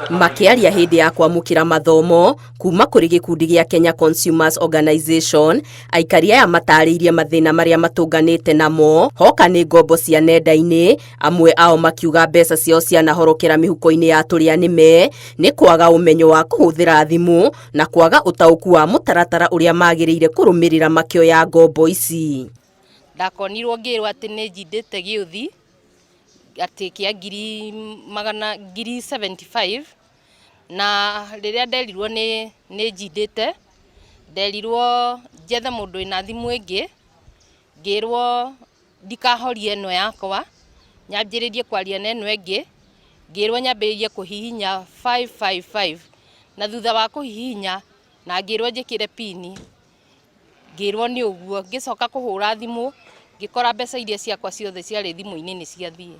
Makĩaria hĩndĩ ya kwamũkĩra mathomo kuma kũrĩ gĩkundi gĩa Kenya Consumers Organization, aikari aya matarĩirie mathĩna marĩa matũnganĩte namo hoka nĩ ngombo cia nenda-inĩ, amwe ao makiuga mbeca ciao cianahorokera mĩhuko-inĩ ya tũrĩa nĩme nĩ kwaga ũmenyo wa kũhũthĩra thimũ na kwaga ũtaũku wa mũtaratara ũrĩa magĩrĩire kũrũmĩrĩra makĩoya ngombo ici. Ndakonirwo ngĩrwo atĩ nĩ njindĩte gĩũthi atĩ kĩa ngiri magana ngiri 75 na rĩrĩa nderirwo nĩ nĩ njindĩte nderirwo njethe mũndũ wĩna thimũ ĩngĩ, ngĩrwo ndikahorie ĩno yakwa nyambĩrĩrie kwaria na ĩno ĩngĩ, ngĩrwo nyambĩrĩrie kũhihinya 555 na thutha wa kũhihinya na ngĩrwo njĩkĩre pini. Ngĩrwo nĩ ũguo, ngĩcoka kũhũra thimũ ngĩkora mbeca iria ciakwa ciothe ciarĩ thimũ-inĩ nĩ ciathiĩ.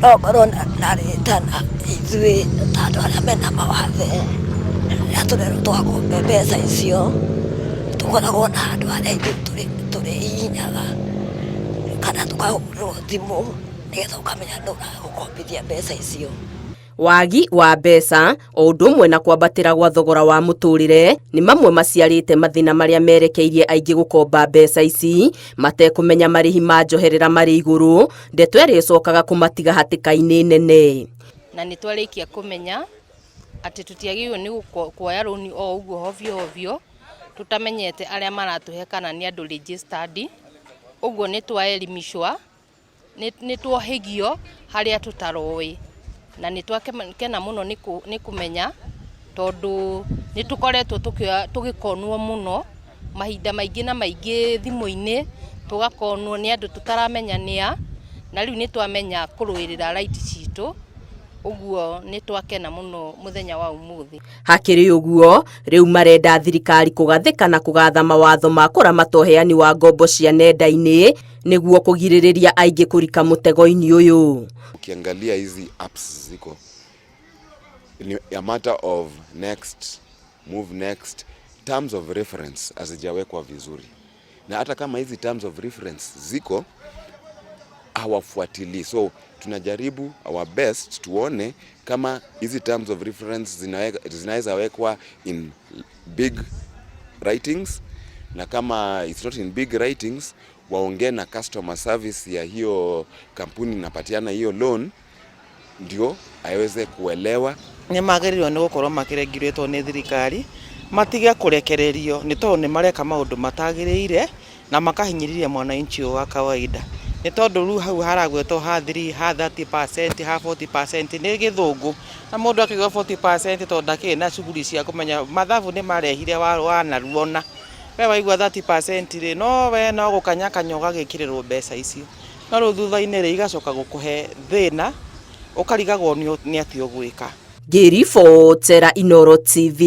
No ngorwo na rĩtana ithuĩ ta andũ arĩa mena mawathe, rĩrĩa tũrerwo twakombe mbeca icio, tũkoragwo na andũ arĩa ithuĩ tũrĩhihinyaga kana tũkahũrĩrwo thimũ nĩgetha ũkamenya nũ ũragũkombithia mbeca icio. Wagi wa mbeca o ũndũ ũmwe na kwambatĩra gwa thogora wa mũtũrĩre nĩ mamwe maciarĩte mathĩna marĩa merekeirie aingĩ gũkomba mbeca ici matekũmenya marĩhi ma njoherera marĩ igũrũ, ndeto ĩrĩa ĩcokaga kũmatiga hatĩka-inĩ nene. Na nĩ twarĩkia kũmenya atĩ tũtiagĩrĩirwo nĩ kuoya rũni o ũguo hovio hovio tũtamenyete arĩa maratũhe kana nĩ andũ registered, ũguo nĩ twaelimishwa Nĩ twohĩgio harĩa tũtaroĩ, na nĩ twakena mũno nĩ kũmenya tondũ nĩ tũkoretwo tũgĩkonwo mũno mahinda maingĩ na maingĩ thimũ-inĩ, tũgakonwo nĩ andũ tũtaramenya nĩa, na rĩu nĩ twamenya kũrũĩrĩra right citũ, ũguo nĩ twakena mũno mũthenya wa ũmũthĩ. Hakĩrĩ ũguo, rĩu marenda thirikari kũgathĩka na kũgatha mawatho ma kũramata ũheani wa ngombo cia nenda-inĩ nĩguo kũgirĩrĩria aingĩ kũrika mũtego-inĩ ũyũ. Ukiangalia hizi apps ziko ni a matter of next move next terms of reference hazijawekwa vizuri, na hata kama hizi terms of reference ziko hawafuatilii. So tunajaribu our best tuone kama hizi terms of reference zinaweza wekwa in big writings, na kama it's not in big writings waongee na customer service ya hiyo kampuni inapatiana hiyo loan ndio aweze kuelewa. Nĩ magĩrĩirwo nĩ gũkorwo makĩregurĩtwo nĩ thirikari, matige kũrekererio nĩ tondũ nĩ mareka maũndũ matagĩrĩire na makahinyĩrĩria mwananchi ũyũ wa kawaida. Nĩ tondũ rĩu hau haragwetwo ha 3, ha 30%, ha 40% nĩ gĩthũngũ, na mũndũ akĩigua 40% tondũ ndakĩrĩ na shughuli cia kũmenya mathabu nĩ marehire wa naruona. We waigua 30% rĩ, no we no gũkanyakanya ũgagĩkĩrĩrwo mbeca icio. No rĩu thutha-inĩ rĩ, igacoka gũkũhe thĩna, ũkarigagwo nĩ atĩa ũgwĩka. Ngĩribotera Inooro TV,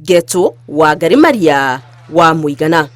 Ngetũ Wangari Maria wa Mũigana.